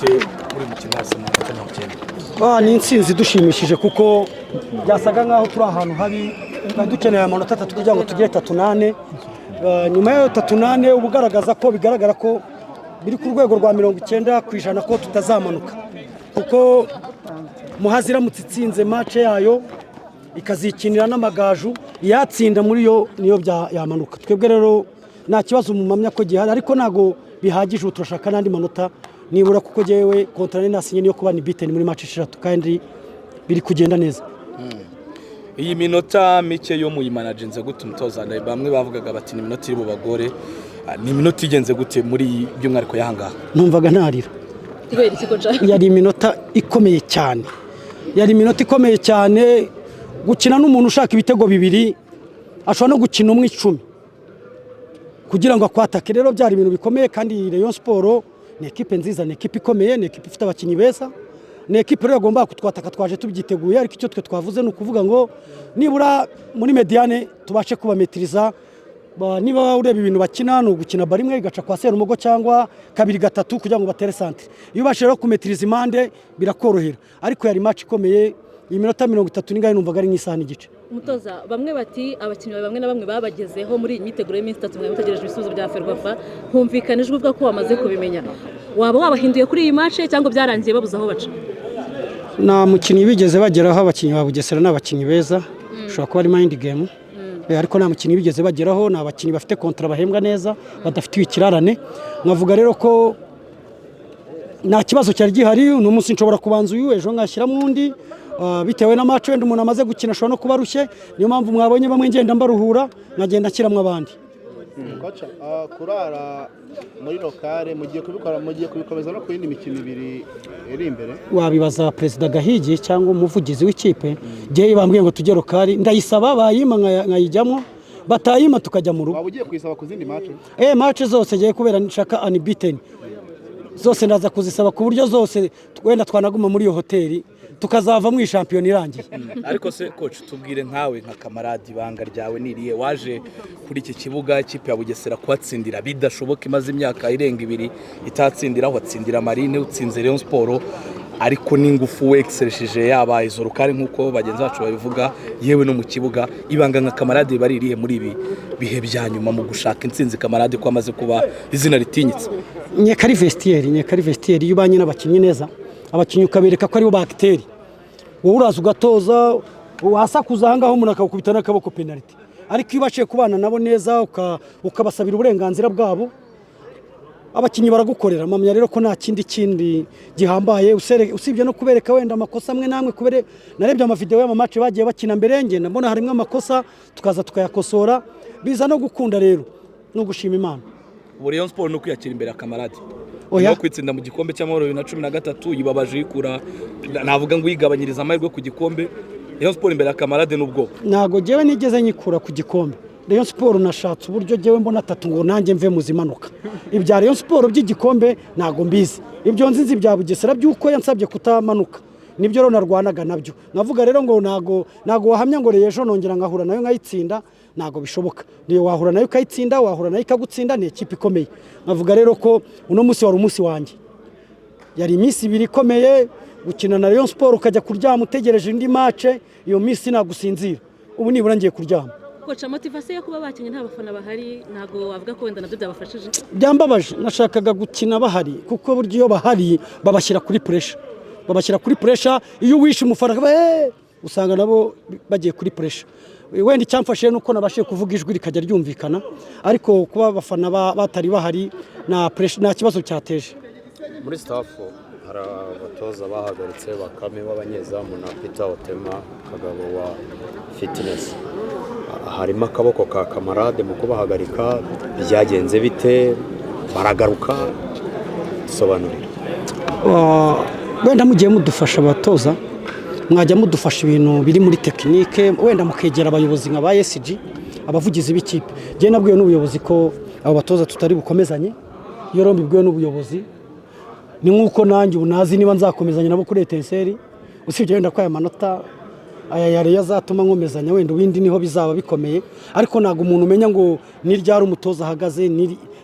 Muri mukino hasi mu minota 90. Ni intsinzi idushimishije kuko byasaga nk'aho turi ahantu habi, twari dukeneye amanota 3 kugira ngo tugire 34. Nyuma y'ayo 34 uba ugaragaza ko bigaragara ko biri ku rwego rwa 90% ko tutazamanuka, kuko Muhazi iramutse itsinze match yayo ikazikinira n'Amagaju, yatsinda muri yo niyo yamanuka. Twebwe rero nta kibazo mumamya ko gihari, ariko ntabwo bihagije. Ubu turashaka n'andi manota nibura, kuko jyewe contrat nari nasinye niyo kuba unbeaten muri match 6, kandi biri kugenda neza. Iyi minota mike yo muyimanaginze gute, umutoza? Bamwe bavugaga bati ni iminota iri bubagore. Ni iminota igenze gute muri by'umwihariko y'ahangaha? Numvaga ntarira. Kubera iki, coach? Yari iminota ikomeye cyane, yari iminota ikomeye cyane. Gukina n'umuntu ushaka ibitego bibiri, ashobora no gukina umwe 10 kugira ngo akwatake. Rero byari ibintu bikomeye, kandi Rayon Sport ni ekipe nziza, ni ekipe ikomeye, ni ekipe ifite abakinnyi beza, ni ekipe rero yagomba kutwataka. Twaje tubyiteguye, ariko icyo twe twavuze ni ukuvuga ngo nibura muri médiane tubashe kubametiriza. Niba ureba ibintu bakina, ni ugukina bari imwe igaca kwa Serumogo cyangwa kabiri gatatu kugira ngo batere centre. Iyo ubashije rero kumetiriza impande birakorohera, ariko yari match ikomeye. Iyi minota 30 n'ingahe numvaga ari nk'isaha n'igice. Umutoza, bamwe bati abakinnyi bawe bamwe na bamwe babagezeho muri iyi myiteguro y'iminsi 3 mwari mutegereje ibisubizo bya Ferwafa, humvikana ijwi uvuga ko wamaze kubimenya. Waba wabahinduye kuri iyi match cyangwa byarangiye babuze aho baca? Nta mukinnyi bigeze bageraho. Abakinnyi ba Bugesera ni abakinnyi beza, ushobora kuba ari mind game. Ariko nta mukinnyi bigeze bageraho. Ni abakinnyi bafite contrat, bahembwa neza, badafitiwe ikirarane. Nkavuga rero ko nta kibazo cyari gihari. Uno munsi nshobora kubanza uyu, ejo nkashyiramo undi, bitewe na match wenda umuntu amaze gukina, ashobora no kuba arushye. Niyo mpamvu mwabonye bamwe ngenda mbaruhura, nkagenda nshyiramo abandi. Coach, kurara muri local mugiye kubikora, mugiye kubikomeza no ku yindi mikino ibiri iri imbere? Wabibaza Perezida Gahigi cyangwa umuvugizi w'ikipe. Ngewe bambwiye ngo tujye local, ndayisaba, bayima nkayijyamo, batayima tukajya mu rugo. Waba ugiye kuyisaba ku zindi match? Match zose ngiye, kubera nshaka unbeaten, zose ndaza kuzisaba, ku buryo zose wenda twanaguma muri iyo hoteli tukazava mu ishampiyona irangiye. Ariko se coach, tubwire nkawe nka Kamarade, ibanga ryawe ni irihe? Waje kuri iki kibuga, ikipe ya Bugesera kuhatsindira bidashoboka, imaze imyaka irenga 2 itatsindira. Watsindira Marine, utsinze Rayon Sport, ariko n'ingufu wekiseresheje, yaba izo local nk'uko bagenzi bacu babivuga, yewe no mu kibuga, ibanga nka Kamarade bari irihe muri ibi bihe bya nyuma mu gushaka intsinzi? Kamarade ko amaze kuba izina ritinyitse. Nyeka ari vestiaire, nyeka ari vestiaire. Iyo ubanye n'abakinnyi neza, abakinnyi ukabereka ko aribo ba acteur, wowe uraza ugatoza, wasakuza aha ngaho umuntu akawukubita n'akaboko penaliti. Ariko iyo ubashije kubana nabo neza, ukabasabira uburenganzira bwabo, abakinnyi baragukorera. Mpamya rero ko nta kindi gihambaye usibye no kubereka wenda amakosa amwe n'amwe. Kubere narebye amavideo y'ama match bagiye bakina mbere, ngenda mbona harimo amakosa, tukaza tukayakosora, biza no gukunda. Rero no gushima Imana. Ubu Rayon Sport ni ukwiyakira imbere ya Kamarade? Oya. No kwitsinda mu gikombe cy'amahoro 2013 yibabaje, uyikura, navuga ngo uyigabanyiriza amahirwe ku gikombe. Rayon Sport imbere ya Kamarade n'ubwoba? Ntabwo njyewe nigeze nyikura ku gikombe Rayon Sport. Nashatse uburyo njyewe mbona atatu ngo nanjye mve mu zimanuka. Ibya Rayon Sport by'igikombe ntabwo mbizi. Ibyo nzi, nzi ibya Bugesera by'uko yansabye kutamanuka, nibyo rero narwanaga nabyo. Navuga rero ngo ntago wahamya ngo ejo nongera nkahura nayo nkayitsinda, ntabwo bishoboka. Niyo wahura nayo ukayitsinda, wahura nayo ikagutsinda, ni ikipe ikomeye. Nkavuga rero ko uno munsi wari umunsi wanjye. Yari iminsi 2 ikomeye gukina na Rayon Sport, ukajya kuryama utegereje indi match. Iyo minsi nagusinzira, ubu nibura ngiye kuryama. Coach, motivation yo kuba bakinnye nta bafana bahari, ntabwo wavuga ko wenda nabyo byabafashije? Byambabaje. Nashakaga gukina bahari, kuko burya iyo bahari babashyira kuri pressure, babashyira kuri pressure. Iyo uwishe umufana akaba, usanga nabo bagiye kuri pressure. Wenda icyamfashije ni uko nabashije kuvuga ijwi rikajya ryumvikana, ariko kuba abafana batari bahari nta pressure, nta kibazo cyateje. Muri staff hari abatoza bahagaritse, Bakame w'abanyezamu na Peter Otema Kagabo wa fitness. Harimo akaboko ka Kamarade mu kubahagarika? Byagenze bite? Baragaruka? Sobanurira. Wenda mugiye mudufasha, abatoza, mwajya mudufasha ibintu biri muri technique, wenda mukegera abayobozi nka ba SG, abavugizi b'ikipe. Njyewe nabwiwe n'ubuyobozi ko abo batoza tutari bukomezanye. Iyo rero mbibwiwe n'ubuyobozi, ni nk'uko nanjye ubu nazi niba nzakomezanya nabo kuri Etincelles, usibye wenda ko aya manota aya yari azatuma nkomezanya, wenda ibindi niho bizaba bikomeye. Ariko ntabwo umuntu umenya ngo ni ryari umutoza ahagaze.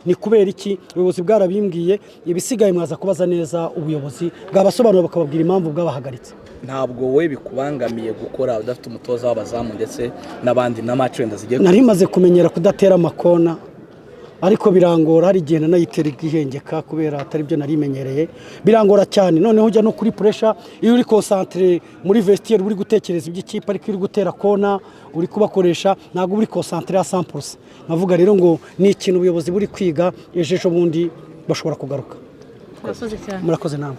Ni kubera iki? Ubuyobozi bwarabimbwiye. Ibisigaye mwaza kubaza neza ubuyobozi, bwabasobanura bakababwira impamvu bwabahagaritse. Ntabwo we bikubangamiye gukora udafite umutoza w'abazamu ndetse n'abandi na match wenda zigiye? Nari maze kumenyera kudatera amakona, ariko birangora. Hari igihe nanayitera igihengeka kubera atari byo nari menyereye, birangora cyane. Noneho ujya no kuri pressure, iyo uri concentré muri vestiaire uri gutekereza iby'ikipe, ariko iyo uri gutera kona uri kubakoresha, ntabwo uri concentré à 100%. Nkavuga rero ngo ni ikintu ubuyobozi buri kwiga, ejo bundi bashobora kugaruka. Murakoze cyane. Murakoze namwe.